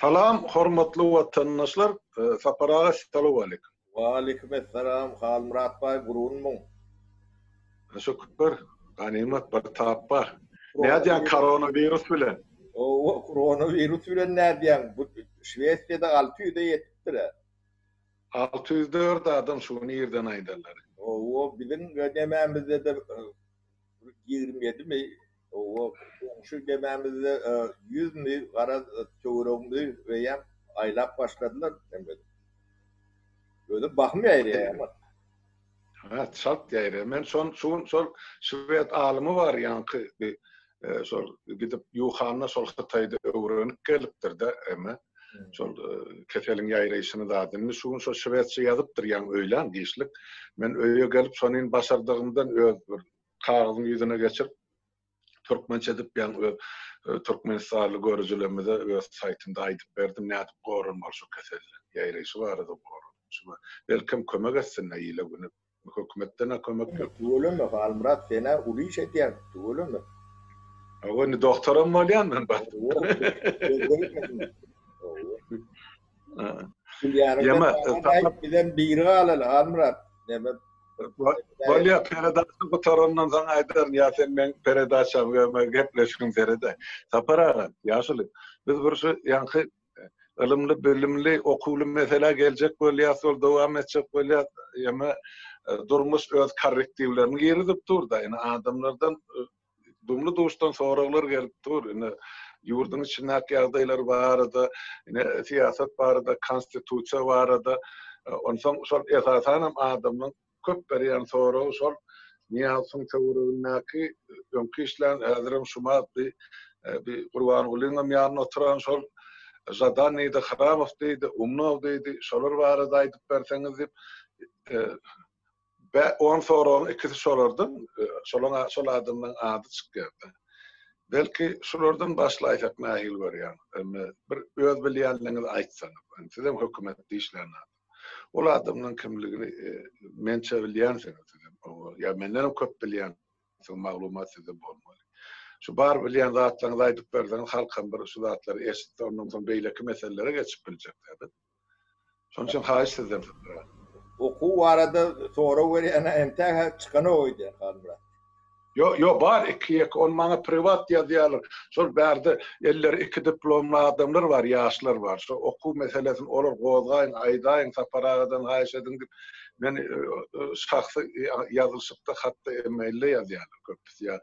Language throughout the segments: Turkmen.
Salam hormatly watandaşlar Sapar aga salowaleýkim. Waleýkim essalam Halmyrat baý gurgunmyň. Şükür ganymat bir tap bar. Nädýäň korona wirus bilen? Owa korona wirus bilen nädýäň bu Şwesiýada 600-e ýetipdir-ä. 604 adam şu gün irden aýdanlary. Owa biziň nemämizde-de 27 mi Owa, goňşy gemämizde ýüzmi garaz töweregimizi eýýäm aýlap başladylar. Özi bahym ýaýraýar ýaman. Ha, çalt ýaýraýar. Men şon şu gün şol şwed alymy bar ýaňky bir şol gidip Ýuhanda şol Hytaýda öwrenip gelipdir-de, eme. Şol keseliň ýaýraýşyny zady. Indi şu gün şol şwedçe ýazypdyr ýaňy öýlän giçlik. Men öýe gelip şony başardygymdan öz bir kagyzyň ýüzüne geçirip türkmençe edip ýaňy öz türkmenistanly görüjilerimize öz saýtymda aýdyp berdim nädip goranmaly şu keselden ýaýraýşy barada goranyşy belkem kömek etsinler ile güne hökümetden-ä kömek ýok. Tüweleme Halmyrat senä uly iş edýäň tüweleme. Hawa indi dogtoram bolýan men bak. Bilýäniňden bizem biri galaly Halmyrat. Neme Bolýa peredaça gutarandan soň aýdaryn ýa sen meň peredaçam gepleşigim seredäý. Sapar aga, ýaşuly, biz bir şu ýaňky ylymly, bilimli, okuwly meselä geljek bolýas, ol dowam etjek bolýas. Ýöne durmuş öz korrektiwlerini girizip dur-da, ine adamlardan Dumly-duşdan soraglar gelip dur. Ine, ýurduň içindäki ýagdaýlar barada, ine, syýasat barada, konstitusiýa barada. Onsoň şol esasanam adamlaryň köp berýän soragy şol Nyýazowyň töweregindäki öňki işlän, häzirem şumat bi bi Gurbangulyňam ýanynda oturan şol Žadan diýdi, Hramow diýdi, Umnow diýdi, şolar barada aýdyp berseňiz diýip, Bä, on soragyň ikisi şolardan, şolaň şol adamlaryň ady çykýar-da. Belki, şulardan başlaýsak nähili görýäňiz? Indi bir öz bilýänleriňizi aýtsaňyz. Indi sizem hökümetde işlän adam. Ol adamlaryň kimligini mençe bilýänsiňiz sizem. Ýa mendenem köp bilýänsiňiz, maglumat sizde bolmaly. Şu bar bilýän zatlaryňyzy aýdyp berseňiz, halkam bir şu zatlary eşitse, ondan soň beýleki meselelere geçip biljek-dä biz. Şonuň üçin haýyş sizden Sapar. Okuw barada sorag berýäne entäk-ä çykanok öýdýän Halmyrat. Ýo, ýo bar iki ýeke ony maňa priwat ýazýarlar. Şol bärde elleri iki diplomly adamlar bar, ýaşlar bar. Şo okuw meselesini olar gozgaýyň, aýdaýyň Sapar agadan haýyş ediň diýip meni şahsy ýazylşykda hatda emailde ýazýarlar köp. Ýa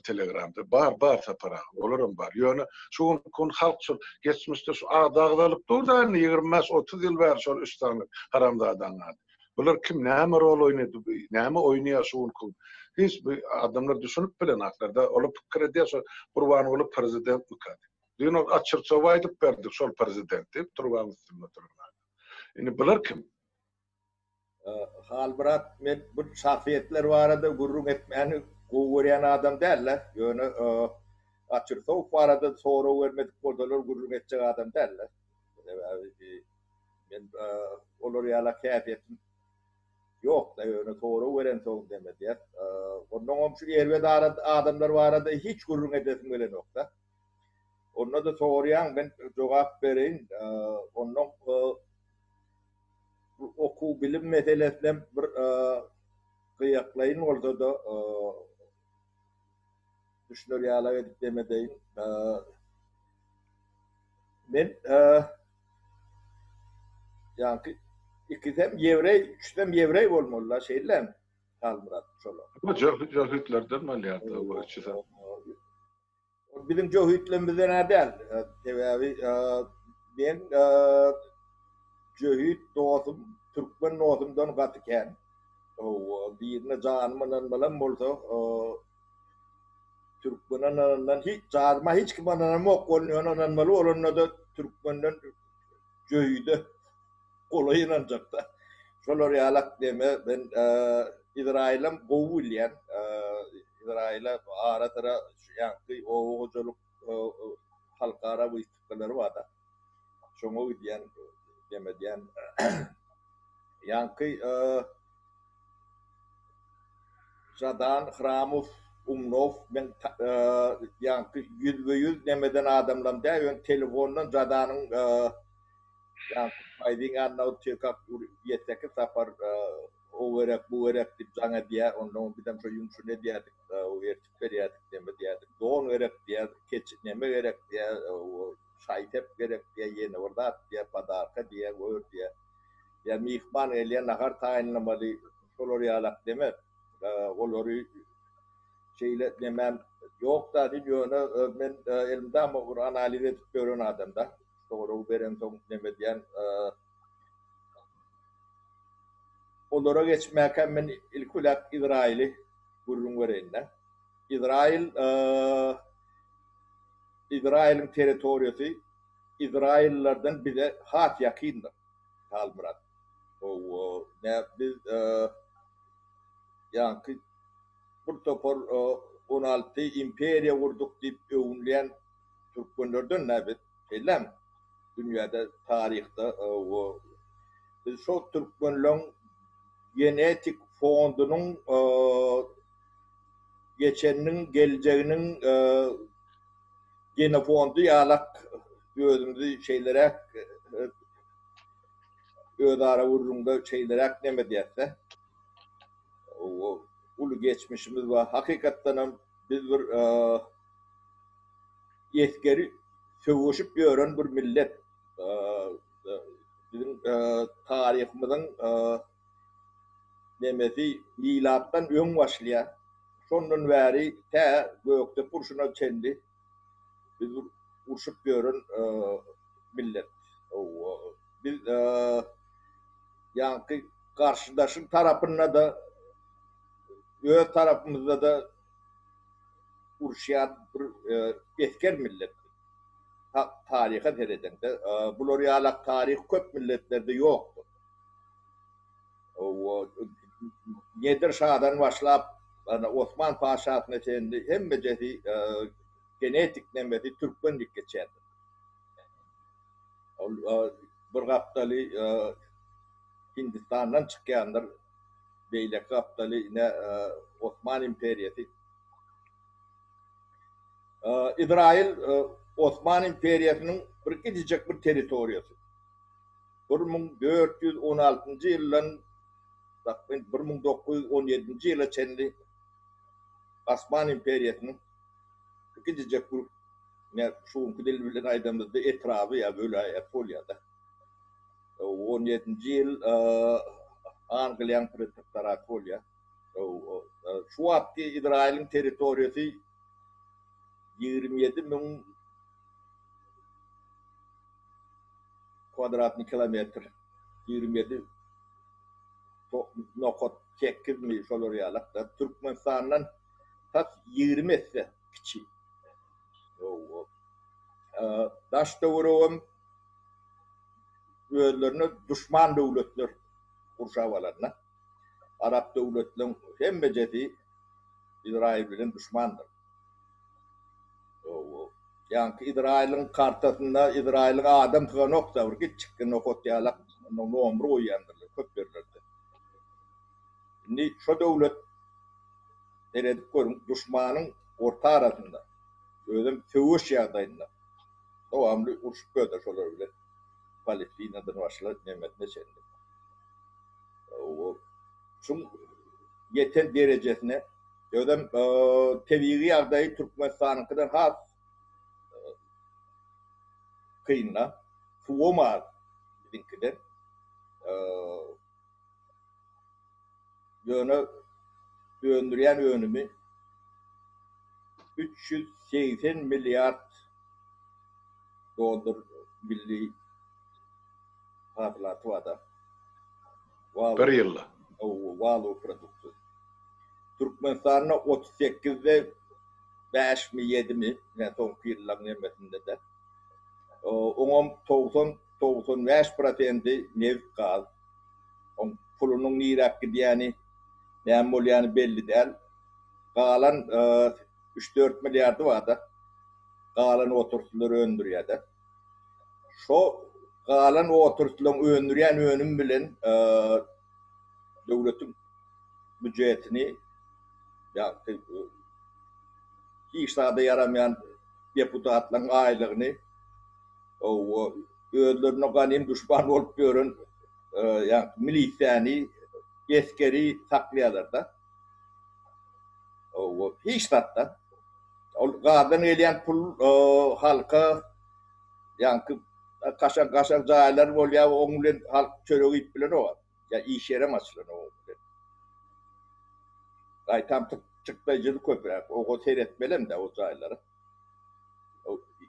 telegramda. Bar, bar Sapar aga, olaram bar. Ýöne şu günki gün halk şol geçmişde şu ady agzalyp dur-da indi 25-30 ýyl bäri şol üç sany haramzadaň ady. Bular kim, näme rol oýnady, näme oýnaýar şu günki gün? Hiç bir adamlar düşünip bilenaklar-da. Olar pikir edýär şol Gurbanguly prezidentmika diýip. Düýn ol Açyrçowa aýdyp berdik şol prezident diýip, turbaň üstünde oturan adam. Indi bular kim? Halmyrat men bu şahsyýetler barada gürrüň etmäni gowy görýän adam däl-de, ýöne Açyrsow barada sorag bermedik bolsalar gürrüň etjek adam däl-de. Sebäbi men olar ýala häsiýetim ýok-da, ýöne sorag berensoň demedýär. Onnoňam şu erbet adamlar barada hiç gürrüň edesim gelenok-da. Onda-da soraýaň, men jogap bereýin. Onnoň bu okuw bilim meselesinem bir gyýaklaýyn bolsa-da düşüner ýalak edip demedeýin. Men ýaňky ikisem ýewreý, üçüsem ýewreý bolmaly-la, şeýle-lämi? Halmyrat şolar. Bu jöhitlerden bolýar-da bu üçüsem. Biziň jöhitlerimizden-ä däl. Sebäbi meň jöhit dostum türkmen dostumdan gaty kän. Birine janym ynanmalam bolsa, türkmene ynanandan hiç janyma hiç kime ynanamok bolun, ýöne ynanmaly bolanda-da türkmenden jöhide golaý ynanjakda. Şolar ýalak deme men Izraýylam gowy bilýän. Izraýyla ara-syra şu ýaňky oba hojalyk halkara wystawkalary bar-da. Şoňa gidýän, dem edýän. Ýaňky Žadan Hramow. Umnow men ýaňky ýüzbe-ýüz nemeden adamlam däl, ýöne telefondan Jadanyň ýaňky Paýzyň ýanyna otyrkak ýedi-sekiz sapar o gerek, bu gerek diýip jaň edýär. Onnoň bizem şo ýumşuny edýärdik, ertip berýärdik, neme diýýärdik. Don gerek diýýär, keçi neme gerek diýýär, şaý-sep gerek diýýär, ýene bir zat diýýär, podarka diýýär, gör diýýär. Ýa myhman gelýär, nahar taýynlamaly, şolar ýalak deme. Olary şeýle nemäm ýok-da diýip, ýöne men elmydama bir analiz edip ýören adam-da. Sorag berensoň neme diýýän. Olara geçmäkäm men ilki bilen Izraýyly gürrüň bereýin-dä. Izraýyl Izraýylyň territoriýasy izraýyllylardan bize has ýakyndyr. Halmyrat. Hawa, nä biz ýaňky bir topar 16 imperiýa gurduk diýip öwünýän türkmenlerden nä biz? Şeýlemi? Dünýäde taryhda hawa biz şo türkmenleň genetik fondunyň geçeniniň, geljeginiň genofondy ýalak özümizi şeýleräk özara gürrüňde şeýleräk neme diýäs-de. Uly geçmişimiz bar. Hakykatdan hem biz bir esgeri söweşip ýören bir millet. Biziň taryhymyzyň nemesi milatdan öň başlaýar. Şondan bäri tä Gökdepe urşuna çenli biz bir urşup ýören millet. Biz ýaňky garşydaşyň tarapynda-da, öz tarapymyzda-da uruşýan bir esger millet. Taryha seredeňde, bular ýalak taryh köp milletlerde ýokdur. Nedir şadan başlap, Osman paşasyna çenli hemmejesi genetik nemesi türkmen diýip geçýärdi. Ol bir gapdaly Hindistandan çykýandyr, beýleki gapdaly ine Osman imperiýasy. Izraýyl Osman imperiýasynyň bir kiçijek bir territoriýasy. 1416-njy ýyldan takmyn 1917-nji ýyla çenli Osman imperiýasynyň kiçijek bir ine şu günki dil bilen aýdamyzda etraby ýa welaýaty bolýar-da. On ýedinji ýyl Angliýanyň protektoraty bolýar. Şu wagtky Izraýylyň territoriýasy 27 müň kwadratny kilometr, 27 nokat sekizmi şolar ýalak-da. Türkmenistandan tas 20 esse kiçi. Daş-töweregem özlerine duşman döwletler gurşap alanda, arap döwletleň hemmejesi Izraýyl bilen duşmandyr. Ýaňky Izraýylyň kartasynda Izraýylyň adam syganok-da, bir kiçjik nokat ýalak nomer goýýandyrlar köp ýerlerde. Indi şo döwlet seredip görüň, duşmanyň orta arasynda, özem söweş ýagdaýynda dowamly urşup ýörler şolar bilen. Palestinadan başla nemesine çenli. Şuň ýeten derejesine özem tebigy ýagdaýy Türkmenistanyňkydan has kyn-da. Suwam az biziňkiden. Ýöne öndürýän önümi 380 milliard dollar milli hasylaty bar-da. Bir ýylda. Walowy produksiýasy. Türkmenistanda 38-de bäşmi, ýedimi, ine soňky ýyllaryň nemesinde-de. Oňam 90, 95 prosendi nebit-gaz. Oň pulunyň niräk gidýäni, näme bolýany belli däl. Galan üç-dört milliardy bar-da. Galan otrsllar öndürýär-de. Şo galan otrslaryň öndürýän önümi bilen döwletiň býujetini ýagny. Hiç zada ýaramaýan deputatlaryň aýlygyny özlerine ganym duşman bolup ýören ýaňky milisiýany, esgeri saklaýarlar-da. Hiç zatda. Ol gazdan gelýän pul halka ýaňky kaşaň-kaşaň jaýlar bolýar, oň bilen halk çörek iýip bilenok. Ýa iş ýerem açylanok oň bilen. Gaýtam çykdaýjysy köpräk. Oňa seretmelem-dä o jaýlara.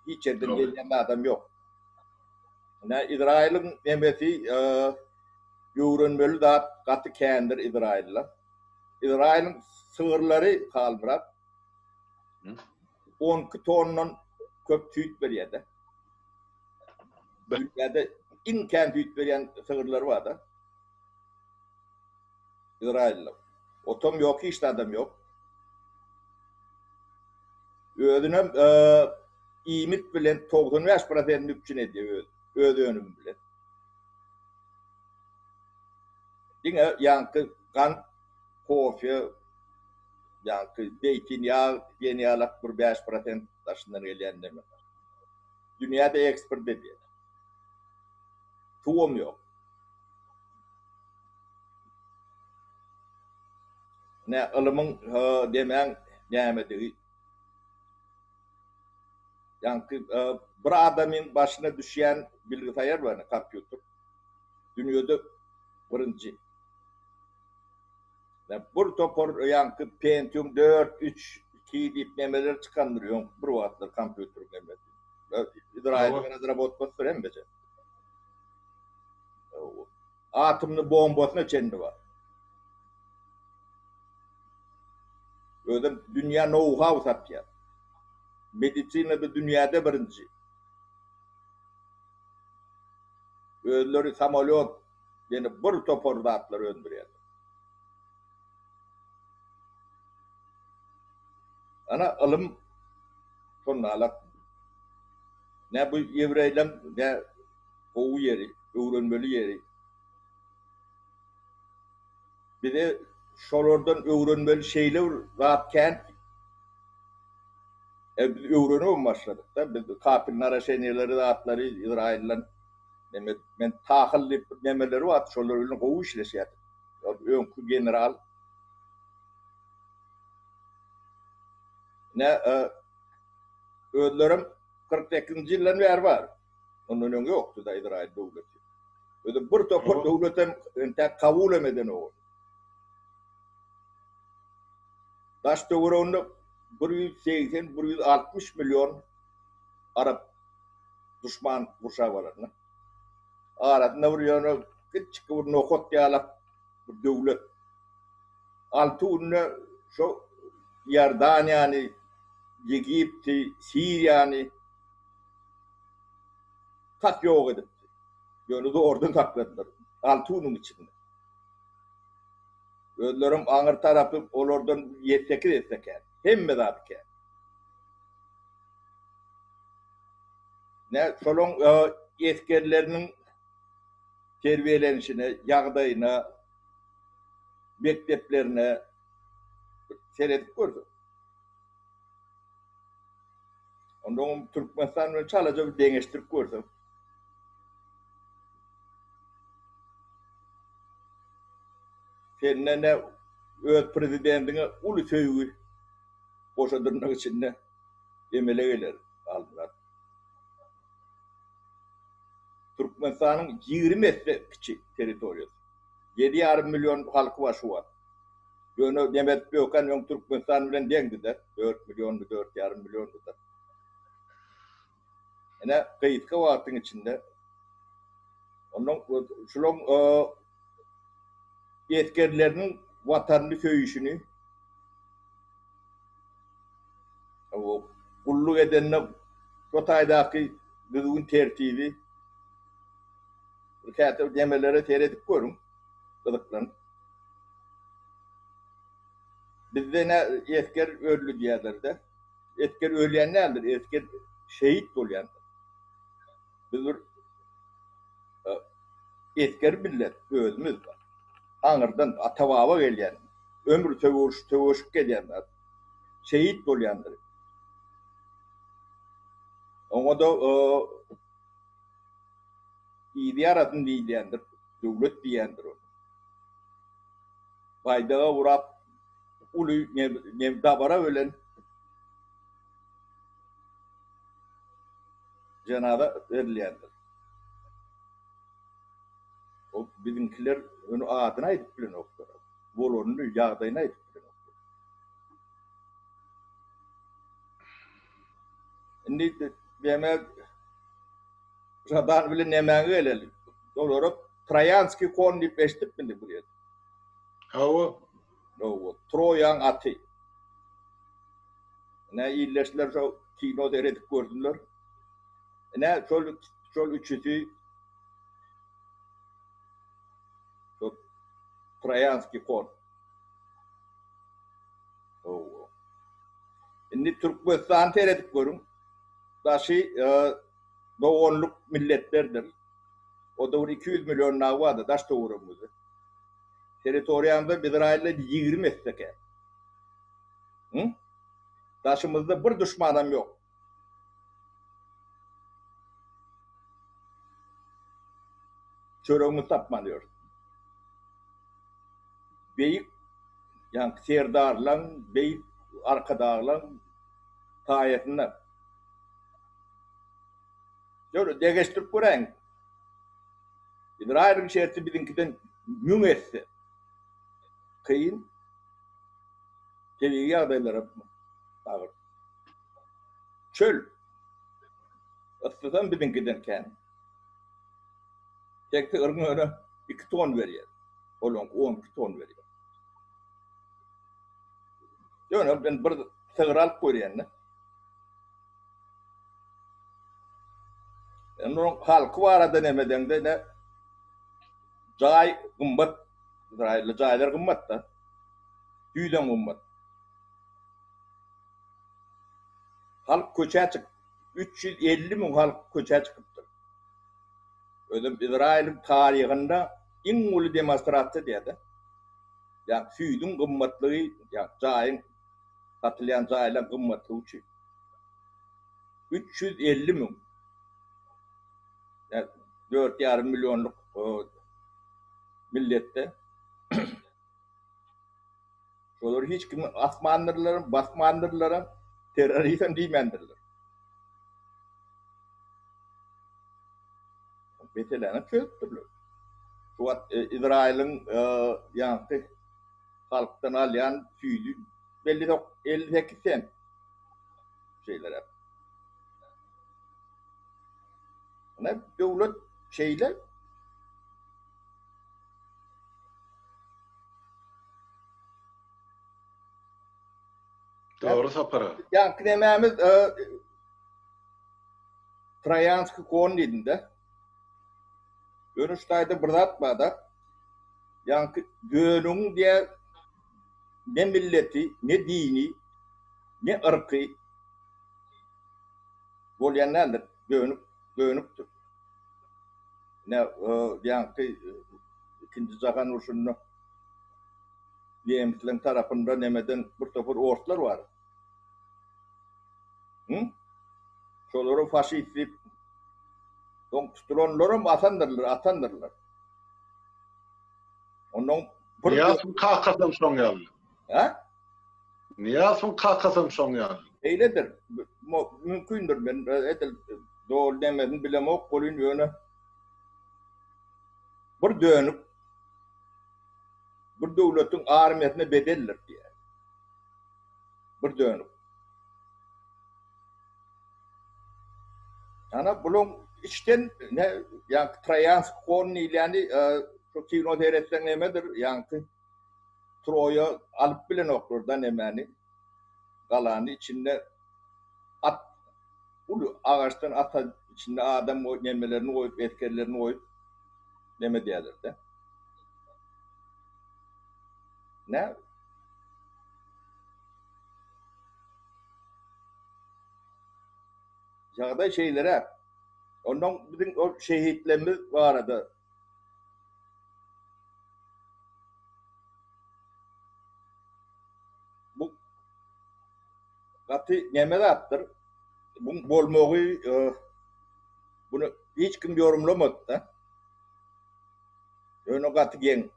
Hiç ýerden gelýän adam ýok. Ine, Izraýylyň nemesi öwrenmeli zat gaty kändir Izraýylda. Izraýylyň sygyrlary Halmyrat 12 tondan köp süýt berýär-de. Dünýäde iň kän süýt berýän sygyrlary bar-da. Izraýylda. Otam ýok, hiç zadam ýok. Özünem iýmit bilen 95 prosentini üpjün edýär öz, öz önümi bilen. Diňe ýaňky gant, kofe, ýaňky zeýtin ýag diýen ýalak bir 5% daşyndan gelýän neme. Dünýäde eksport edýär. Suwam ýok. Nä ylymyň demäň nämedigi. Ýaňky bir adamyň başyna düşýän bilgisaýar bar, kompýuter. Dünýede birinji. Nä bir topar ýaňky Pentium 4, 3, 2 diýip nemeler çykandyr öň bir wagtlar kompýuteriň nemesi. Izraýylyň razrabotkasydyr hemmesi. Atomny bombasyna çenli bar. Özem dünýä nou-hau satýar. Medisinada dünýäde birinji. Özleri samolýot, ýene bir topar zatlar öndürýärler. Ana ylym şonda alak. Ne bu ýewreýleň ne gowy ýeri, öwrenmeli ýeri. Bize şolardan öwrenmeli şeýle bir zat kän ki. E biz öwrenibem başladyk-da. Biz kapil naraşeniýeleri zatlary Izraýyldan neme men Tahyl diýip bir nemeleri bardy, şolar bilen gowy işleşýärdik. Ol öňki general. Ne e, özlerem 48-nji ýyldan bäri bar. Ondan öň ýokdy-da Izraýyl döwleti. Özi bir topar döwletem entäk kabul hem edenok. Daş töwereginde 180, 160 million arap duşman gurşap alan. Arasynda bir ýöne kiçijik bir nokat ýalak bir döwlet. Alty günde şo Iordaniýany, Egipti, Siriýany tas ýok edipdi. Ýöne zordan sakladylar. Alty günüň içinde. Özlerem aňyr tarapy olardan ýedi-sekiz esse kän. Hemme zady kän. Nä şolaň esgerleriniň terbiýelenişine, ýagdaýyna, mekdeplerine seredip görsek. Ondan Türkmenistan bilen çalaja bir deňeşdirip görsek. Sende ne öz prezidentiňe uly söýgi goşa dyrnak içinde emele geler Halmyrat. Türkmenistanyň 20 esse kiçi territoriýasy. 7,5 million halky bar şu wagt. Ýöne Nemes Böken öň Türkmenistan bilen deňdi-de, 4 milliondy, 4,5 milliondy-da. Ine, gysga wagtyň içinde ondan şulaň esgerleriniň watanyny söýüşini gulluk edende şo taýdaky düzgün tertibi bir käte nemelere seredip görüň gyzyklanyp. Bizde ne esger öldi diýerler-de. Esger ölýän däldir, esger şehit bolýandyr. Biz bir e, esger millet özümiz bar. Aňyrdan ata-baba gelýän, ömür söweş, söweşip gelýän zat. Şehit bolýandyr. Oňa-da yzy ýarasyn diýilýändir, döwlet diýýändir ony. Baýdaga gurap uly nem dabara bilen jenaza berilýändir. O biziňkiler ony adyny aýdyp bilenoklar. Bolanyny, ýagdaýyny aýdyp bilenoklar. Indi näme Žadan bilen nämäňe geleli? Olara Troýanskiý kon diýip eşidip indi bu ýerde. Hawa. Hawa, Troýaň aty. Ine ildeşler şo kino seredip gördüler. Ine şol şol üçüsi şo Troýanskiý kon. Hawa. Indi Türkmenistany seredip görüň. Daşy doganlyk milletlerdir. O-da bir 200 million dagy bardy daş töweregimizde. Territoriýamyzda Izrailden 20 esse kän. Hı? Daşymyzda bir duşmanam ýok. Çöregimizi tapman ýörüs. Beýik ýaňky serdarlaň, beýik arkadaglaň saýasynda. Ýöne deňeşdirip göräýiň. Izrailiň şerti biziňkiden müň esse kyn. Tebigy ýagdaýlaram agyr. Çöl. Yssysam biziňkiden kän. Tek sygyryň ýöne iki ton berýär. Olaňky 12 ton berýär. Ýöne ben bir sygyr alyp görýän-de. Endi onuň halky barada neme deňde ne jaý gymmat. Izrailde jaýlar gymmat-da. Süýdem gymmat. Halk köçä çyk 350 müň halk köçä çykypdyr. Özem Izrailiň taryhynda iň uly demonstrasiýa diýýär-de. Ýa süýdüň gymmatlygy, ýa jaýyň satylýan jaýlaryň gymmatlygy üçin. 350 müň. Ýa dört ýarym millionlyk milletde. Şolary hiç kim asmandyrlar, basmandyrlar, terroristem diýmändirler. Meseläni çözüpdirler. Şu wagt e, Izrailiň e, ýaňky halkdan alýan süýdi belli 58 sent. Şeýleräk. Ine döwlet şeýle. Dogry Sapar aga. Ýaňky nemämiz e, Troýanskiý kon diýdim-de. Ýöne şu taýda bir zat bar-da. Ýaňky dönügiň diýä ne milleti, ne dini, ne yrky bolýan däldir. Dönük, dönükdir. Ne ýaňky ikinji jahan urşunda nemisleň tarapynda nemeden bir topar orslar bar. Hı? Şolara faşist diýip soň tutulanlaram asandyrlar, atandyrlar. Ondan bir Nyýazowyň kakasam şoň ýaly. Ha? Nyýazowyň kakasam şoň ýaly. Eýledir. Mümkindir. Men edil doly demesini bilemok, welin ýöne bir dönük bir döwletiň armiýasyna bedeldir diýýär. Bir dönük. Ana bulaň içden ne ýaňky Troýansk kon diýilýäni şu kino seretseň nemedir ýaňky Troýa alyp bilenoklar da nemäni galany içinde at uly agaçdan ata içinde adam goýup nemelerini goýup esgerlerini goýup neme diýerler-de. Ne? Ýagdaý şeýleräk. Ondan biziň ol şehitlerimiz barada bu gaty neme zatdyr. Buň bolmagy buny hiç kim ýorumlamady-da. Ýöne gaty geň.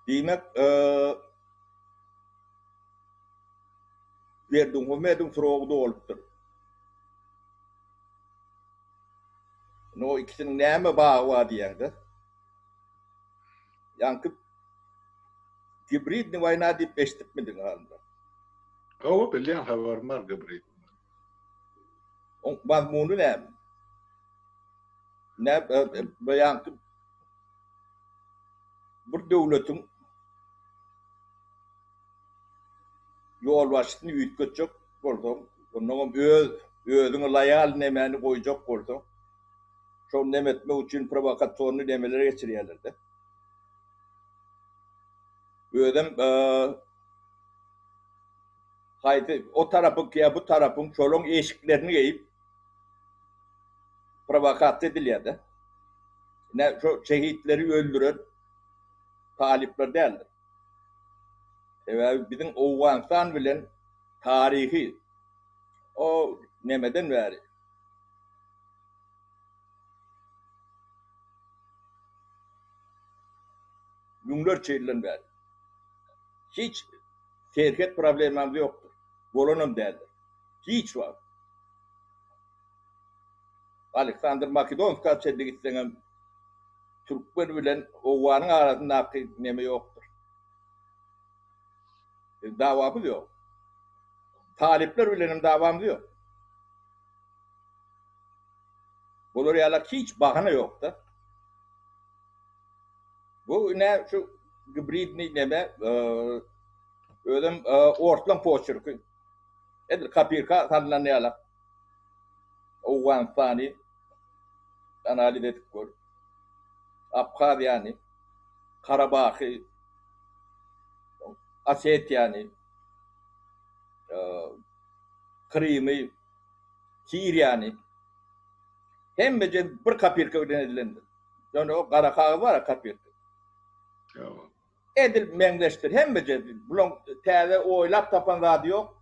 Diýmek, Berdimuhamedowyň srogy dolupdyr. Indi o ikisiniň näme bagy bar diýýäňde. Ýaňky gibridni waýna diýip eşidipmidiň Halmyrat? Hawa, bilýän, habarym bar gibrid. Oň mazmuny näme? Nä, bu ýaňky bir döwletiň ýolbaşçysyny üýtgetjek bolsaň, onnoňam öz özüňe loýal nemäni goýjak bolsaň, şony neme etmek üçin prowokasionnyý nemeler geçirýärler-de. Özem haýsy o tarapyňky ýa bu tarapyň şolaň eşiklerini geýip prowokasiýa edilýär-de. Ine şo şehitleri öldüren talyplar däldir. Sebäbi biziň Owganystan bilen taryhy o nemeden bäri müňlerçe ýyldan bäri hiç serhet problemamyz ýokdur. Bolanam däldir. Hiç wagt. Aleksandr Makedonska çenli gitseňem türkmen bilen owganyň arasyndaky neme ýokdur. Biz dawamyz ýok. Talyplar bilen hem dawamyz ýok. Bular ýala hiç bahana ýokda. Bu ine şu gibridni neme özem ortlaň poçerki. Edil kopirka salnan ýala. Owganystany analiz edip gör. Abhaziýany, Karabahy, Osetiýany, Krymy, Siriýany hemmeje bir kopirka bilen edilendir. Ýöne o gara kagyz bar-a kopirka. Edil meňzeşdir hemmeje. Bulaň täze oýlap tapan zady ýok.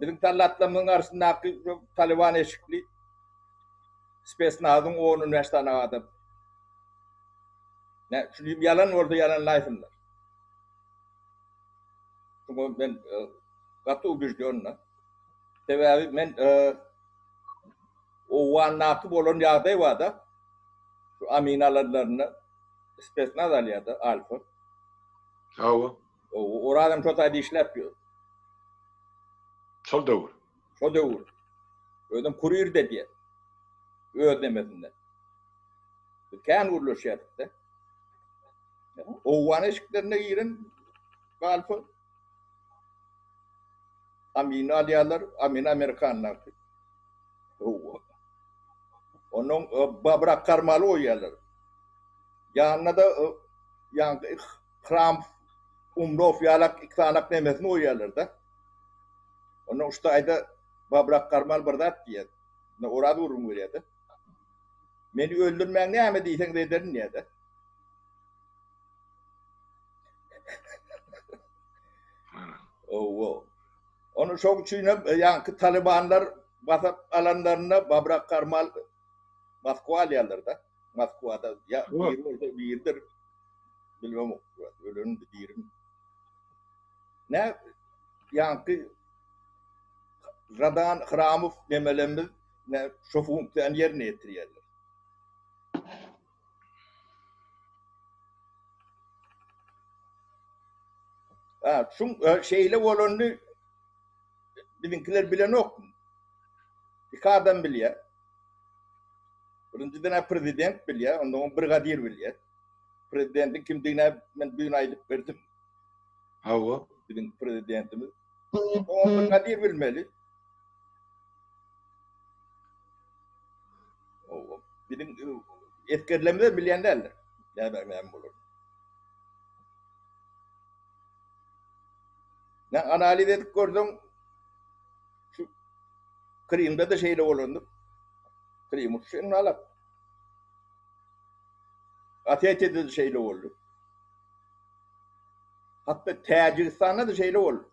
Biziň sallatlarymyzyň arasyndaky Talyban eşikli spesnazyň on-on bäş sany adam. Nä, şu diýip ýalan bolsa ýalanlaýsynlar. Şuňa men gaty ubeždýon-da. Sebäbi men Owgandaky bolan ýagdaý bar-da, şu Amin alanlarynda spesnaz alýar-da, Alfa. Hawa. Orazam şo taýda işläp ýör. Şol döwür. Şo döwür. Özem kurir-de diýer. Öz nemesinde. Biz kän gürleşýärdik-de. Owgan eşiklerine giren galpa Amini alýarlar, Amin amerikanlarky. Howwa. Onnoň Babrak Karmaly goýýarlar. Ýanyna-da ýaňky Hramov, Umnow ýalak iki sanak nemesini goýýarlar-da. Onnoň şu taýda Babrak Karmal bir zat diýýär. Ine Oraz gürrüň berýär-de. Meni öldürmäň näme diýseňiz ederin diýýär-de. Owo. Ony şoň üçin hem ýaňky Talibanlar basyp alanlarynda Babrak Karmal Moskwa alýarlar-da. Moskwada ýa biri bolsa biridir. Bilmem ölenmi dirimi. Nä ýaňky Žadan Hramow nemelerimiz nä şo funksiýany ýerine ýetirýärler. Ha, şuň şeýle bolanyny biziňkiler bilenokmy? Iki adam bilýär. Birinjiden-ä prezident bilýär, ondan soň brigadir bilýär. Prezidentiň kimdigini men düýn aýdyp berdim. Hawa. Biziň prezidentimiz. Oňa brigadir bilmeli. Hawa. Biziň esgerlerimiz hem bilýän däldir. Näme näme bolar. Ne analiz edip görseň şu Krymda-da şeýle bolandyr. Krym uçuşy alap. Osetiýada-da şeýle boldy. Hatda Täjigistanda-da şeýle boldy.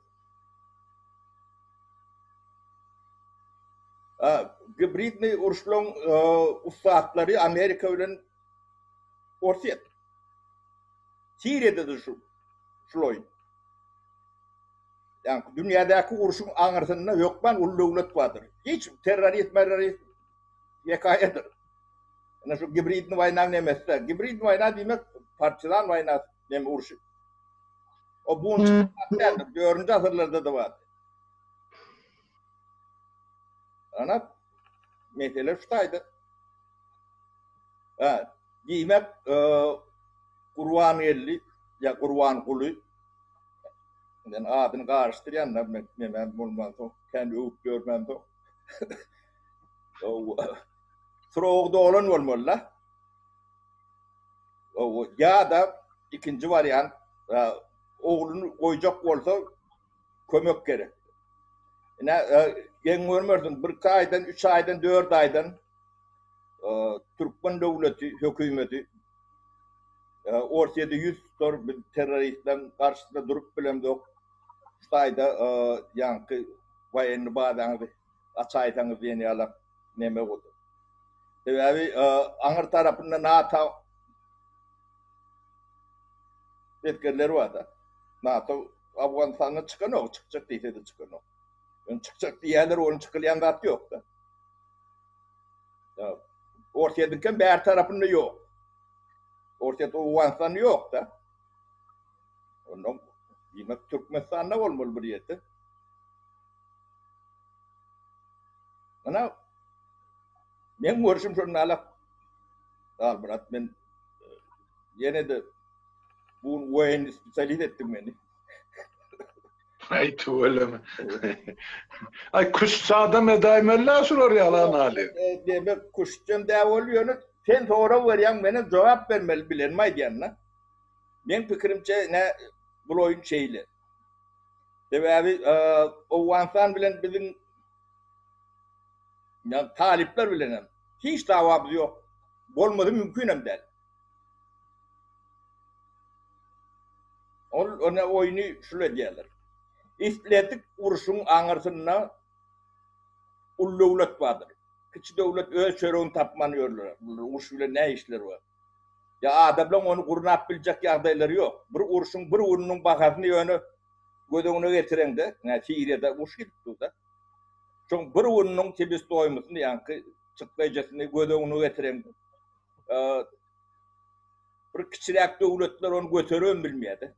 Gibridniý uruşlaryň ussatlary Amerika bilen Orsýet. Siriýada-da şu şul oýun. Ýagny dünýädäki urşuň aňyrsynda hökman uly döwlet bardyr. Hiç terrorist, merrorist hekaýadyr. Ine şu gibridni waýnaň nemesi-de. Gibridni waýna diýmek partizan waýnasy, neme urşy. O bu gün çykan däldir. Dördünji asyrlarda-da bardy. Ana mesele şu taýda. Ha, diýmek, e, Gurbangeldi ýa Gurbanguly men adyny garyşdyrýan da men men bolmansoň kän öwüp ýörmänsoň. Srogy dolan bolmaly-da. Ýa-da ikinji wariant ogluny goýjak bolsa kömek gerek. Ine, geň görmersiň, bir aýdan, üç aýdan, dört aýdan türkmen döwleti, hökümeti Orsýete ýüz tutar, biz terroristleriň garşysynda durup bilemzok, şu taýda ýaňky woýenny bazaňyzy açaýsaňyz diýen ýalak neme boldy. Sebäbi aňyr tarapynda NATO esgerleri bar-da. NATO Owganystandan çykanok, çykjak diýse-de çykanok. Ýöne çykjak diýýärler, onuň çykylýan zat ýok-da. Orsýetiňkem bäri tarapynda ýok. Orsýet Owganystanda ýok-da. Ondan diýmek Türkmenistanda bolmaly bir ýerde. Mana men görüşüm şonda alak. Halmyrat men ýene-de bu woýenniý spesialist etdiň meni. Aý tüweleme. Aý küştçi adam edäýmeli-dä şular ýaly analiz. Diýmek küştçem dä boldy ýöne sen sorag berýäň menem jogap bermeli bilenimi aýdýan-da. Meň pikirimçe ine bul oýun şeýle. Sebäbi Owganystan bilen biziň ýa talyplar bilen hem hiç dawamyz ýok. Bolmasy mümkin hem däl. Ol ony oýny şul edýärler. Islendik urşuň aňyrsynda uly döwlet bardyr. Kiçi döwlet öz çöregini tapman ýörler. Bular uruş bilen näme işleri bar? Ýa adamlaryň ony gurnap biljek ýagdaýlary ýok. Bir urşuň bir gününiň bahasyny ýöne göz öňüne getireňde, ine Siriýada uruş gidip dur-da. Şoň bir gününiň sebestoýmysyny, ýaňky çykdaýjasyny göz öňüne getireňde, bir kiçiräk döwletler ony göteribem bilmeýär-de.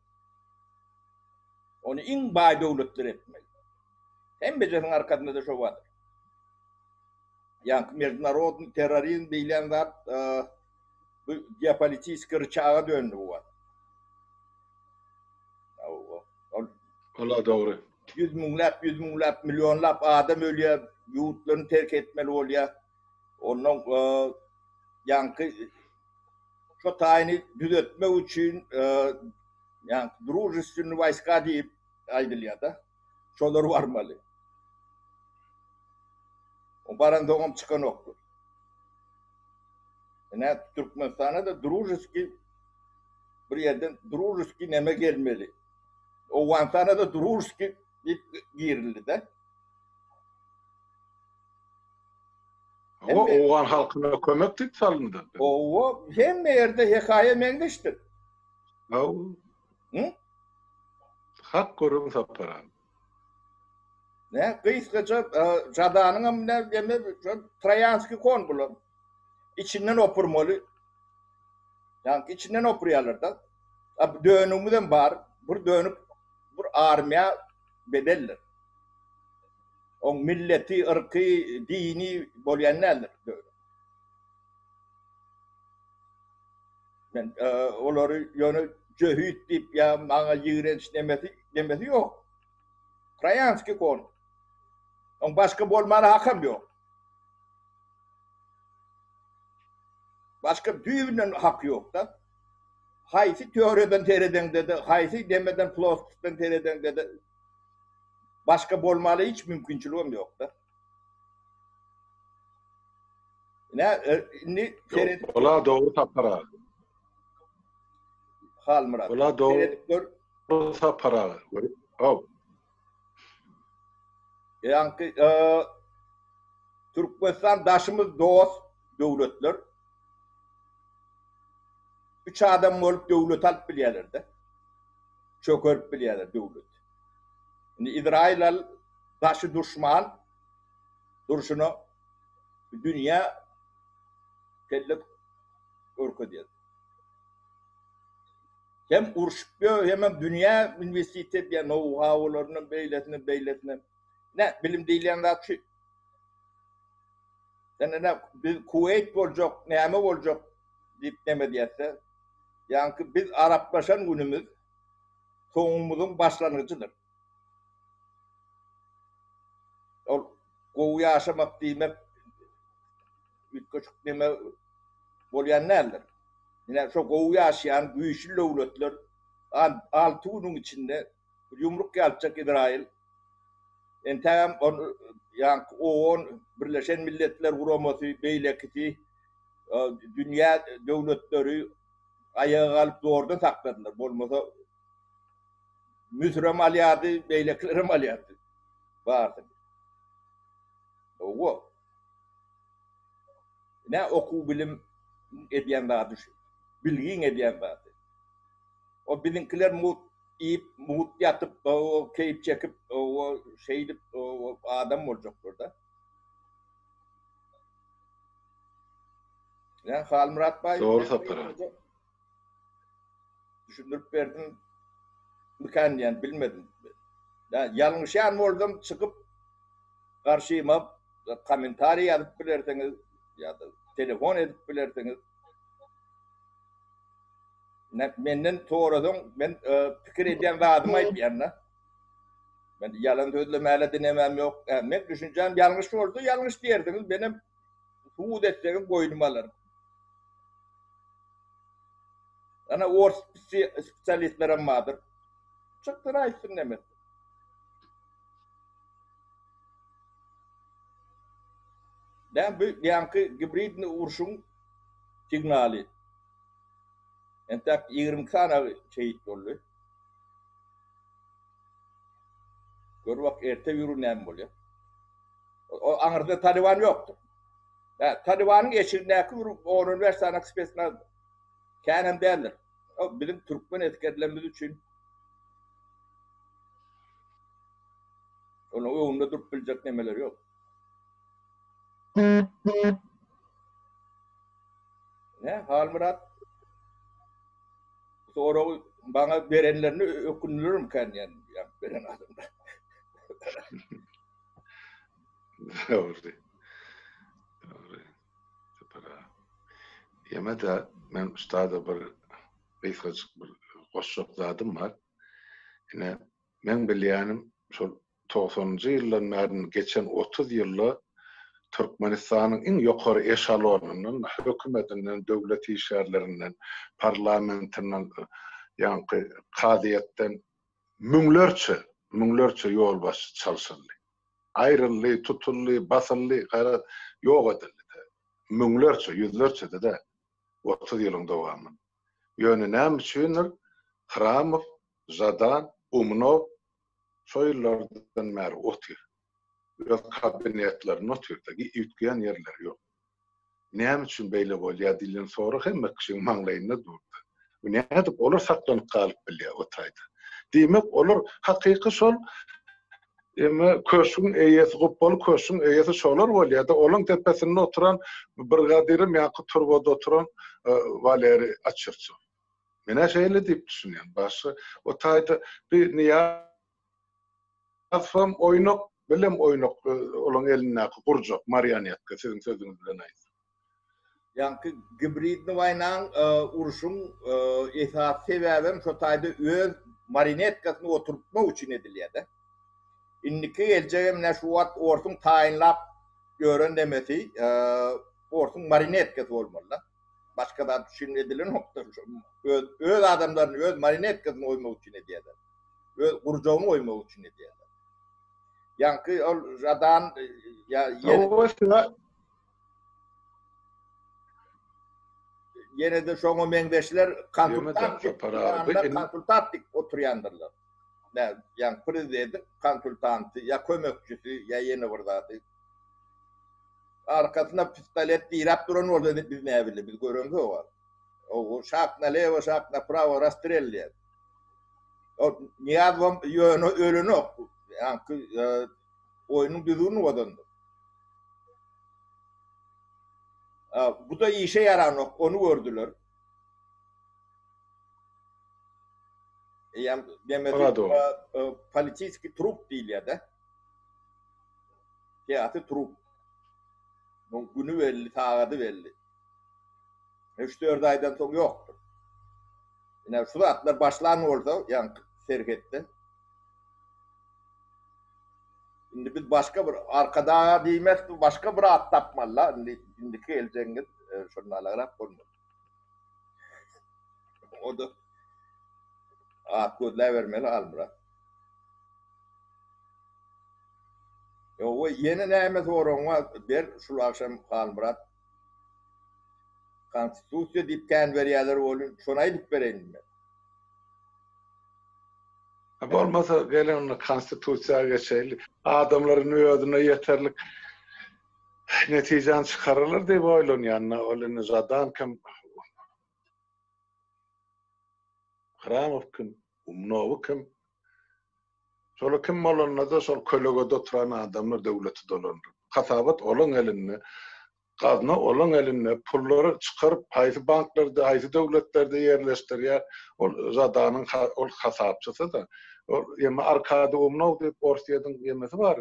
Ony iň baý döwletler etmeli. Hemmejesiniň arkasynda-da şo bardyr. Ýaňky mejdunarodnyý terrorizm diýilýän zat bu geopolitiski ryçaga döndi bu wagt. Ol Ola dogry. Ýüz müňläp, ýüz müňläp, millionlap adam ölýär, ýurtlaryny terk etmeli bolýar. Ondan ýaňky şo taýyny düzetmek üçin ýaňky družestwennyý wojska diýip aýdylýar-da. Şolar barmaly. O baransoňam çykanokdyr. Ine Türkmenistana-da družeskiý bir ýerden družeskiý neme gelmeli. Owganystana-da družeskiý diýip girildi-de. Hawa, owgan halkyna kömek diýip salyndy. Hawa, hemme ýerde hekaýa meňzeşdir. Hawa. Hı? Hak gürrüň Sapar aga. Ne, gysgaça Žadanyňam ne deme şol troýanskiý kon bular. Içinden opurmaly. Ýaňky içinden opurýarlar-da. A dönügimizem bar. Bir dönük bir armiýa bedeldir. Oň milleti, yrky, dini bolýan däldir dönük. Men olary ýöne jöhit diýip ýa maňa ýigrenç nemesi nemesi ýok. Troýanskiý kon. Oň başga bolmana hakam ýok. Başga düýbünden haky ýok-da. Haýsy teoriýadan seredeňde-de, haýsy nemeden ploskostdan seredeňde-de başga bolmana hiç mümkinçiligem ýok-da. Ine, e, indi seredip Ola dogry Sapar aga. Halmyrat. Ola dogry seredip gör. Sapar aga. Haw. Ýaňky e, Türkmenistan daşymyz dost döwletler. Üç adam bolup döwlet alyp bilýärler-de. Çökerip bilýärler döwlet. Indi Izrail al daşy duşman durşuna dünýä kelle görkezýär. Hem urşup ýör, hemem dünýä inwestisiýa edýär, nou-haularynam, beýlesinem, beýlesinem. Nä, bilim diýilýän zat şu. Indi nä, biz Kuweýt boljak, näme boljak diýip neme diýäs-de. Ýaňky biz araplaşan günümiz soňumyzyň başlangyjydyr. Ol gowy ýaşamak diýmek üýtgeşik neme bolýan däldir. Ine şo gowy ýaşaýan güýçli döwletler alty günüň içinde ýumruk ýalyjak Izraýyl entägem ol ýaňky OON Birleşen Milletler Guramasy beýlekisi dünýä döwletleri aýaga galyp zordan sakladylar. Bolmasa Müsürem alýardy, beýlekilerem alýardy. Barsyny. Hawa. Ine okuw bilim edýän zady şu. Bilgiň edýän zady. O biziňkiler mugt iýip, mugt ýatyp, keýp çekip, şeýdip adam boljaklar-da. Ine Halmyrat baý. Dogry Sapar aga. Düşündirip berdim mikan diýen bilmedim. Ýalňyşýan bolsam çykyp garşyma kommentariý ýazyp bilersiňiz ýa-da telefon edip bilersiňiz. Menden sorasaň men pikir edýän zadymy aýdýan-da. Men ýalan sözlemäle dinemem ýok. Men düşünjäm ýalňyş bolsa ýalňyş diýersiňiz, menem subut etseňiz boýnuma alaryn. Ana ors spesialistlerem bardyr. Çykdyr aýtsyn näme. Näme bu ýaňky gibridni urşuň signaly. Entäk 22 sany şehit boldy. Gör bak erte ýürü näme bolýar. O aňyrda Taliban ýokdur. Hä, Talibanyň eşigindäki bir on-on bäş sany spesnaz känem däldir. O biziň türkmen esgerlerimiz üçin onuň öňünde durup biljek nemeleri ýok. Ne, Halmyrat? Soragy maňa berenlerine ökündilermikä diýen, ýa beren adamlar. Dogry. Dogry. Sapar aga. Ýene-de men ustada bir gysgajyk bir goşjak zadym bar. Ine, meň bilýänim şol togsanynjy ýyldan bäri geçen 30 ýylda Türkmenistanyň iň ýokary eşalonyndan, hökümetinden, döwlet işgärlerinden, parlamentinden, ýaňky kazyýetden müňlerçe, müňlerçe ýolbaşçy çalşyldy. Aýryldy, tutuldy, basyldy, garaz, ýok edildi. Müňlerçe, ýüzlerçe-de däl, 30 ýylyň dowamynda. Ýöne näme üçindir Hramow, Žadan, Umnow şo ýyllardan bäri otyr. Öz kabinetlerinde otyr-da, üýtgeýän ýerleri ýok. Näme üçin beýle bolýar diýlen sorag hemme kişiň maňlaýynda durdy. Bu nädip olar saklanyp galyp bilýär o taýda? Diýmek, olar hakyky şol eme köşgüň eýesi, gupbaly köşgüň eýesi şolar bolýar-da, olaň depesinde oturan brigadirem ýaňky turbada oturan Waleri Açyrçow. Men-ä şeýle diýip düşünýän. Başga o taýda bir Nyýazow Nyýazowam oýnak, bilem oýnak, olaň elindäki gurjak, marionetka, siziň sözüňiz bilen aýtsak. Ýaňky gibridni waýnaň, urşuň esasy sebäbem şo taýda öz marinetkasyny oturtmak üçin edilýär-de. Indiki geljegem ine şu wagt orsuň taýynlap ýören nemesi, orsuň marinetkasy bolmaly-da. Başga zat üçin edilenokdyr. Öz öz adamlaryny, öz marinetkasyny goýmak üçin edýärler. Öz gurjagyny goýmak üçin edýärler. Ýaňky ol Žadan ýa ýene-de şoňa meňzeşler konsultant konsultant diýip oturýandyrlar. Ýa prezidentiň konsultanty, ýa kömekçisi, ýa ýene bir zady. Arkasyna pistolet diräp duran bolsa biz näbilli, biz göremzok. O şak na lewo, şak na prawo rastrel diýýär. O Nyýazowam ýöne ölenok. Ýaňky e, oýnuň düzgünini bozandyr. Bu da işe ýaranok, ony gördüler. Eýýäm demesi politiski trup diýilýär-de. Syýasy trup. Muň güni belli, sagady belli. Üç-dört aýdan soň ýokdur. Ine şu zatlar başlan bolsa, ýaňky serhetde. Indi biz başga bir Arkadaga diýmez, başga bir at tapmaly-la. Indi indiki geljegiňiz e, şondan alagrak bolmaly. O-da at gözläbermeli Halmyrat. Ýowa ýene näme soragyň bar ber şul agşam Halmyrat. Konstitusiýa diýip kän berýäler welin şony aýdyp bereýin men. Bolmasa geliň onda konstitusiýa geçeýli. Adamlar indi özüne ýeterlik netijäni çykararlar diýip oýlanýan. Ol indi Žadan kim, Hramow kim, Umnowy kim? Şolar kim bolanda-da şol kölegede oturan adamlar döwleti dolandyryp. Hasabat olaň elinde, gazna olaň elinde, pullary çykaryp haýsy banklarda, haýsy döwletlerde ýerleşdirýär, ol Žadanyň ol hasapçysy-da. Ol ýeme Arkadiý Umnow diýip Orsýetiň ýemesi bar,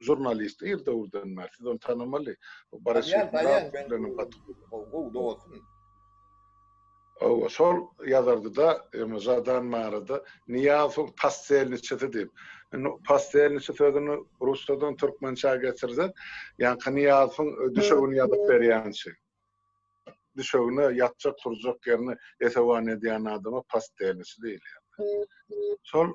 žurnalist ir döwürden bäri, siz ony tanamaly. Tanýan, tanýan, men gowy dostum. Hawa, şol ýazardy-da, ýöne Žadan barada Nyýazowyň postelniçesi diýip. Indi postelniçi sözüni rusçadan türkmençä geçirsek, ýaňky Nyýazowyň düşegini ýazyp berýänçi. Düşegine, ýatjak, turjak ýerine esewan edýän adama postelniçi diýilýär. Şol,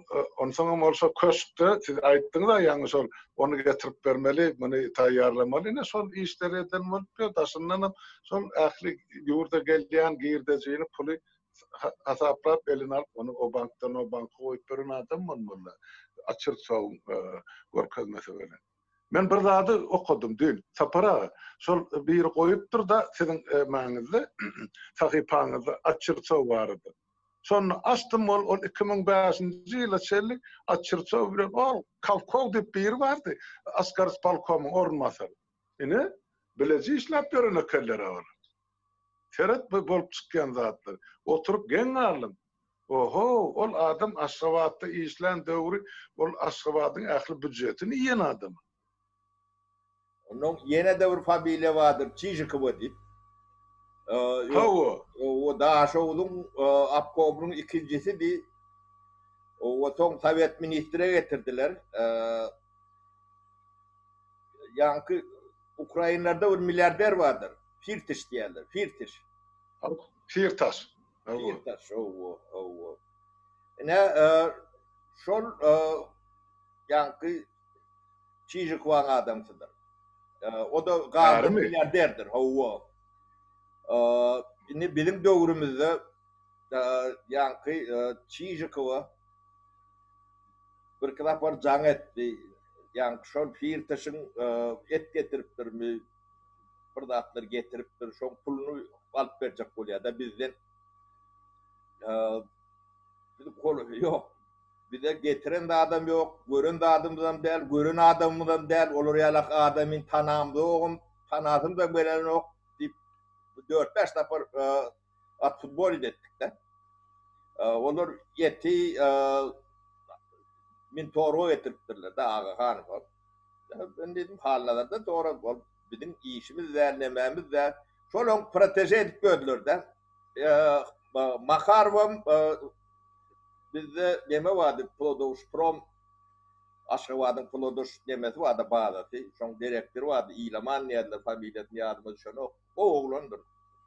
onsoňam ol şo köşkde, siz aýtdyňyz-a ýaňy şol, ony getirip bermeli, muny taýýarlamaly, ine şol işleri eden bolup ýör, daşyndanam şol ähli ýurda gelýän girdejini, puly hasaplap eline alyp, ony o bankdan o banka goýup beren adam bolmaly, Açyrtsowyň görkezmesi bilen. Men bir zady okadym düýn, Sapar aga, şol biri goýupdyr-da siziň mäňizde, sahypaňyzda Açyrtsow barada. Şonda açdym ol ol 2005-nji ýyla çenli Açyrtsow bilen ol Kawkow diýip biri bardy, Askarispolkomyň orunbasary. Ine, bileje işläp ýören ekenler-ä olar. Seret bu bolup çykýan zatlar. Oturyp geň galdym. Oho, ol adam Aşgabatda işlän döwri ol Aşgabadyň ähli býujetini iýen adam. Onnoň ýene-de bir familiýa bardyr, Çižikowa diýip. Hawa. O Daşoguzyň obkomynyň ikinjisidi. O soň sowet ministre getirdiler. Ýaňky ukrainlerde bir milliarder bardyr. Firtiş diýýärler, Firtiş. Firtaş. Firtaş, hawa, hawa. Ine, şol ýaňky Çižikowaň adamsydyr. O-da gazdan milliarderdir, hawa. Indi biziň döwrümizde ýaňky Çižikowa birki sapar jaň etdi. Ýaňky şol Firtaşyň et getiripdirmi, bir zatlar getiripdir, şoň puluny alyp berjek bolýar-da bizden. Biz ýok. Bize getiren zadam ýok, gören zadymyzam däl, gören adamymyzam däl, olar ýalak adamyny tanamzogam, tanasym-da gelenok diýip, dört-bäş sapar atfutbolit etdik-de. Olar eti Mintorga getiripdirler-de Agahanowa. Men diýdim, Halnazardan sonra ol biziň işimiz däl, nemämiz däl. Şol oň proteže edip gördüler-de. Makarowam Bizde neme bardy Plodowşprom Aşgabadyň Plodoş nemesi bardy bazasy şoň direktory bardy Ilaman diýerler familiýasyny ýadyma düşenok gowy oglandyr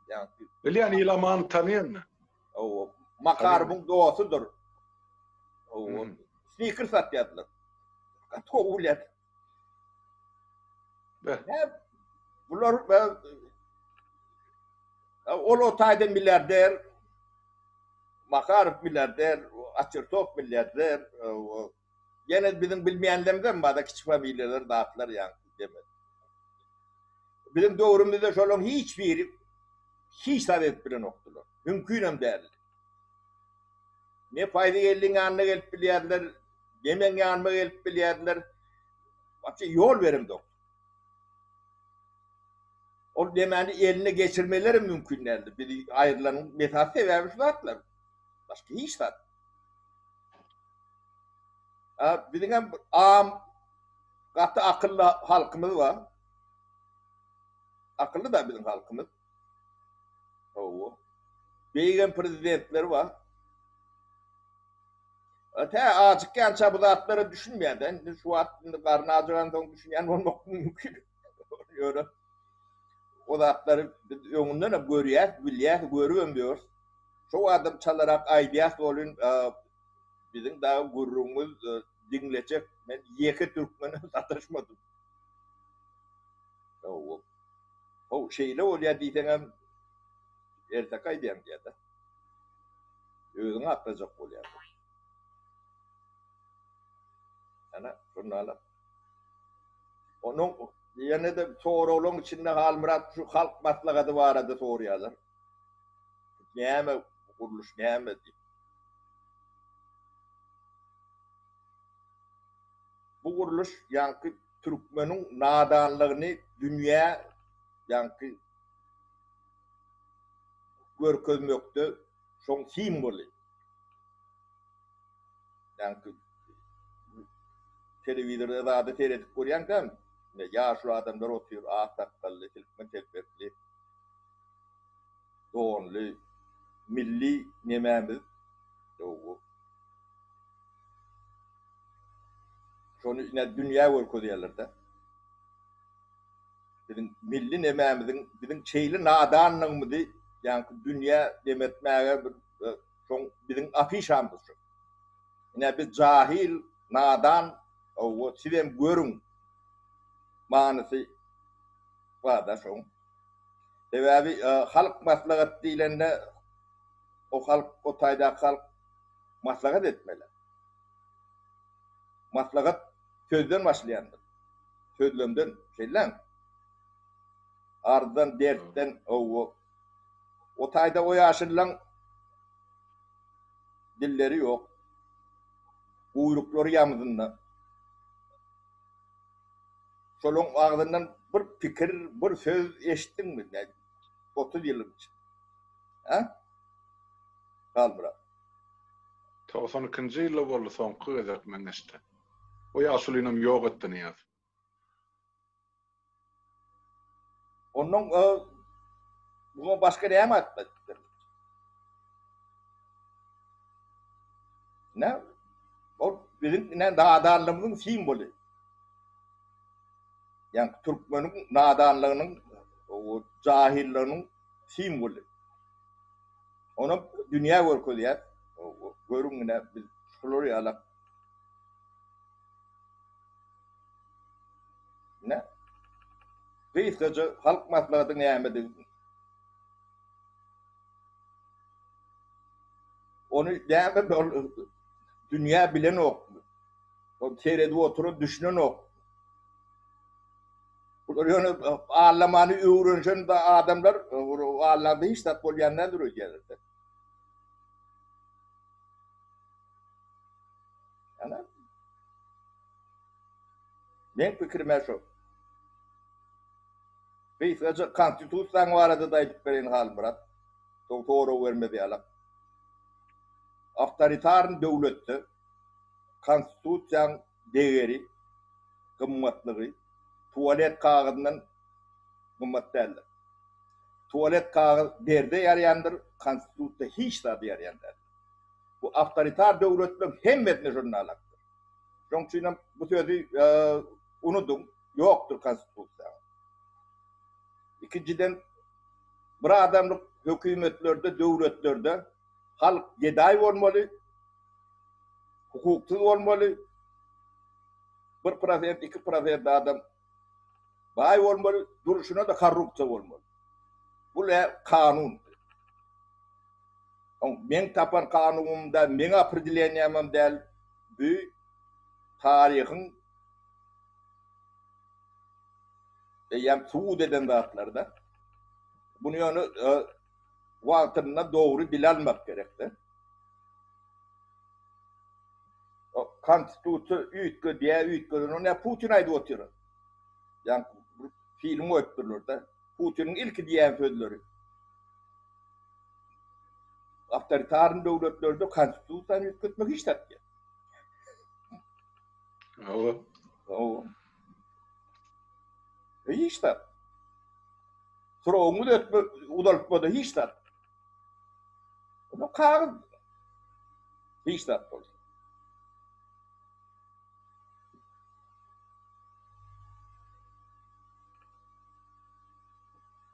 ýaňky Bilýän Ilamany tanýan men. Hawa Makarowyň dostudyr. Hawa sniker satýardylar. Gaty gowy bilýän. Beh. Bular ol o taýda milliarder Makarow milliarder, Açertow milliarder, ýene biziň bilmeýänlerimizem bar-da, kiçi familiýalar, zatlar ýaňky demek. Biziň döwrümizde şolaryň hiç biri hiç zat edip bilenokdylar. Mümkinem däldi. Ne Paýzygeldiň ýanyna gelip bilýärdiler, ne meň ýanyma gelip bilýärdiler. Wapşe ýol beremzok. Ol nemäni eline geçirmelerem mümkin däldi. Bizi aýrylanyň esasy sebäbi şu zatlar. Başga hiç zat. A biziňem am gaty akylly halkymyz bar. Akylly da biziň halkymyz. Hawa. Beýigem prezidentleri bar. Tä ajykýança bu zatlara düşünmeýär-de. Indi şu wagt indi garny ajygansoň düşünýän bolmak mümkin. Ýöne o zatlary biz öňünden hem görýäs, bilýäs, görübem ýörüs. Şo adam çalarak aýdýas welin, biziň dagy gürrüňimiz diňlejek men ýeke türkmene sataşmadym. Hawa. How, şeýle bolýar diýseňem erteki aýdýaň diýýär-de. Özüňi aklajak bolýar. Ana, şonda Onuň ýene-de soraglaryň içinde Halmyrat şu halk maslahaty barada soraýarlar. Näme gurluş näme diýip. Bu gurluş ýaňky türkmeniň nadanlygyny dünýä ýaňky görkezmekde şoň simwoly. Ýaňky telewizorda zada seredip görýäňdä, ýaşuly adamlar otyr, ak sakgally, silkme telpekli, donly, milli nemämiz ýow. Şony ine dünýä görkezýärler-de. Biziň milli nemämiziň, biziň şeýle nadanlygymyzy ýaňky dünýä demetmäge bir şoň biziň afişamyz şu. Ine biz jahil, nadan, hawa sizem görüň manysy bar-da şoň. Sebäbi halk maslahat diýlende o halk, o taýdaky halk maslahat etmeli. Maslahat sözden başlaýandyr. Sözlemden, şeýlemi? Arzdan, dertden, hawa. O taýda o ýaşulylaň dilleri ýok. Guýruklary ýamzynda. Şolaň agzyndan bir pikir, bir söz eşitdiňmi? 30 ýylyň içinde. Hä? Halmyrat. 92-nji ýylda boldy soňky gezek meň eşden. O ýaşulynam ýok etdi Nyýaz. Ondan muňa başga näme aýtmaly? Ne? Ol biziň ine nadanlygymyzyň simwoly. Ýagny türkmeniň nadanlygynyň, o jahilliginiň simwoly. Onam dünýä görkezýär. Görüň ine biz şular ýalak. Ine gysgaça halk maslahaty nämedigi. Ony näme ol dünýä bilenokmy? Ol seredip oturan düşünenok. Bular ýöne allamany öwrenşen adamlar allanda hiç zat bolýan däldir öýdýärler. Ana. Meň pikirim-ä şo. Gysgaça konstitusiýaň barada-da aýdyp bereýin Halmyrat. Soň sorag bermez ýalak. Awtoritarny döwletde konstitusiýaň degeri gymmatlygy tualet kagyzyndan gymmat däldir. Tualet kagyz derde ýaraýandyr, konstitusiýa hiç zada ýaraýan däldir. Bu awtoritar döwletleriň hemmesinde şonda alakdyr. Şonuň üçin hem bu sözi unudyň, ýokdur konstitusiýa. Ikinjiden, bir adamlyk hökümetlerde, döwletlerde halk gedaý bolmaly, hukuksyz bolmaly, 1%, 2% adam baý bolmaly, durşuna-da korrupsiýa bolmaly. Bu kanun. Meň tapan kanunym däl, meň opredeleniýamam däl, bu taryhyň Eýýäm subut eden zatlar-da. Muny ýöne wagtynda dogry dile almak gerek-de. Konstitusiýa üýtgedýär, üýtgedenok. Ine Putin aýdyp otyr. Ýaňky bir film goýupdyrlar-da. Putiniň ilki diýýän sözleri. Awtoritarny döwletlerde konstitusiýany üýtgetmek hiç zat diýýär. Hawa. Hawa. Hiç zat. Srogyňy ötme, uzaltmada hiç zat. Onda kagyz hiç zat bolsa.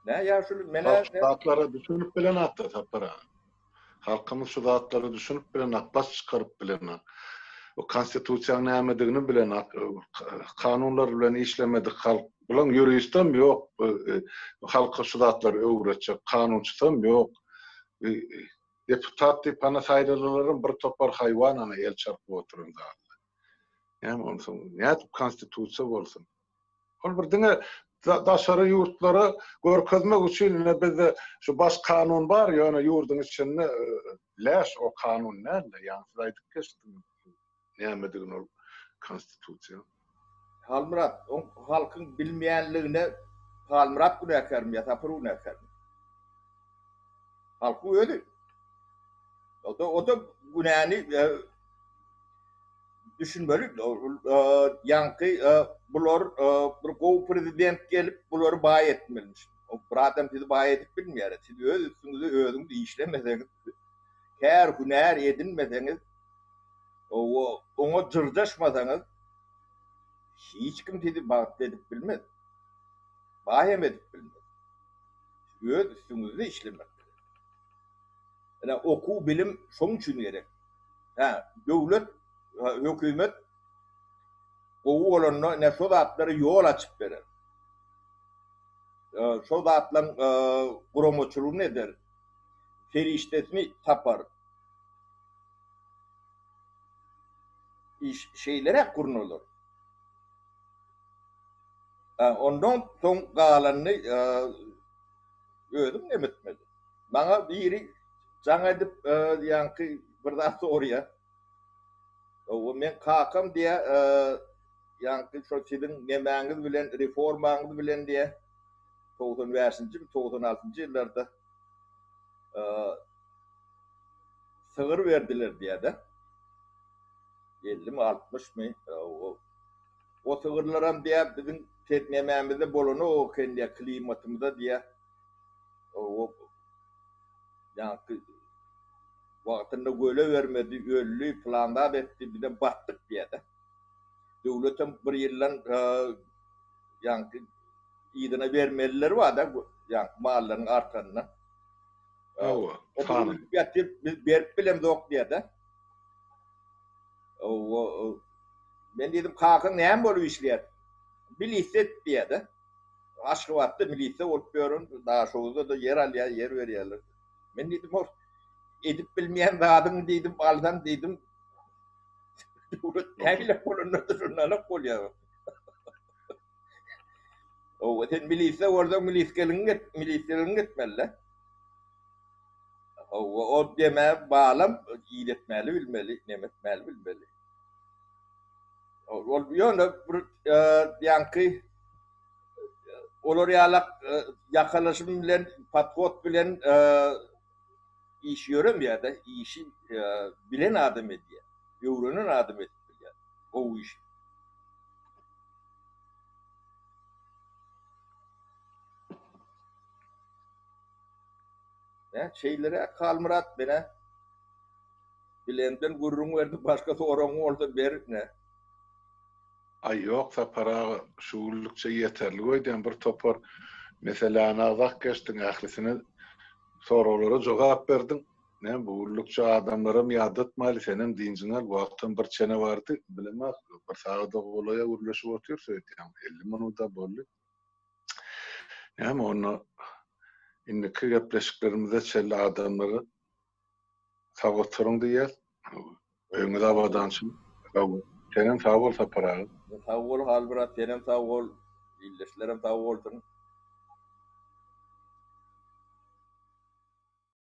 Ne ýaşuly menä Zatlara düşünip bilen atda Sapar aga. Halkymyz şu zatlara düşünip bilenak, baş çykaryp bilenak. Bu konstitusiýaň nämedigini bilenak, kanunlar bilen işlemedik halk. Bulaň ýuristem ýok, halka şu zatlary öwretjek, kanunçysam ýok. Deputat diýip hany saýlalaram bir topar haýwan ana el çarpyp oturan zalda. Näme onsoň, nädip konstitusiýa bolsun? Ol bir diňe daşary ýurtlara görkezmek üçin ine bizde şu baş kanun bar, ýöne ýurduň içinde läş o kanun däl-de, ýaňy siz aýdyp geçdiňiz nämedigini ol konstitusiýa. Halmyrat, oň halkyň bilmeýänligine Halmyrat günäkärmi ýa Sapar günäkärmi? Halkyň özi. O-da, o-da günäni düşünmeli. Ýaňky bular bir gowy prezident gelip bulary baý etmelimiş. Bir adam sizi baý edip bilmeýär. Siz öz üstüňizde özüňiz işlemeseňiz, kär hünär edinmeseňiz, oňa jyrjaşmasaňyz hiç kim sizi bagtly edip bilmez. Baý hem edip bilmez. Öz üstüňizde işlemek gerek. Ine okuw bilim şoň üçin gerek. Hä, döwlet, hökümet gowy bolanda ine şo zatlara ýol açyp berer. Şo zatlaryň guramaçylygyny eder, serişdesini tapar. Iş şeýleräk gurnalar. Ondan soň galanyny özüň nem etmeli. Maňa biri jaň edip ýaňky bir zat soraýar. Hawa, meň kakam diýýär, ýaňky şol siziň nemäňiz bilen, reformaňyz bilen diýýär, 95-nji, 96-njy ýyllarda sygyr berdiler diýýär-de. 50-mi, 60-my, o sygyrlaram diýýär, biziň nemämizde bolanok eken diýýär, klimatymyza diýýär. O ýaňky wagtynda göle bermedi, öldi, pylan zat etdi, bizem batdyk diýýär-de. Döwletem bir ýyldan ýaňky yzyna bermelileri bar-da, ýaňky mallaryň artanyna. Hawa, sany. Ýatyp, biz berip bilemzok diýýär-de. Men diýdim, kakaň näme bolup işleýär? Milisde diýýär-de. Aşgabatda milisiýa bolup ýörün, Daşoguzda-da ýer alýar, ýer berýärler. Men diýdim, ol edip bilmeýän zadyňy diýdim, alsam diýdim, döwlet nähili bolanda-da şondanok bolýar. Owa, sen milisiýa bolsaň, milisgeligiňi et, milisgeligiňi etmeli-dä. Owa, o demä balam idetmäli bilmeli, neme etmäli bilmeli. Ol ýöne bir ýaňky olar ýalak ýakalaşym bilen, podhod bilen iş ýöremeýär-de, işi bilen adam edýär, öwrenen adam edip bilýär gowy işi. Hä, şeýleräk Halmyrat menä. Bilemden gürrüň berdim, başga soragyň bolsa ber ine. Aý ýok Sapar aga, şu günlükçe ýeterlik öýdýän, bir topar meseläni agzap geçdiň, ählisine soraglara jogap berdiň. Näme bu günlükçe adamlaram ýadatmaýly, senem dynjyňy al, wagtam bir çene bardy, bilemok, bir sagada golaýa gürleşip otyrys öýdýän, 50 minuda boldy. Näme onda indiki gepleşiklerimize çenli adamlara Sag oturyň diýýäs. Öýüňiz abadançylyk. Sag bol. Senem sag bol Sapar aga. Sag bol Halmyrat senem sag bol. Ildeşlerim sag bolsun.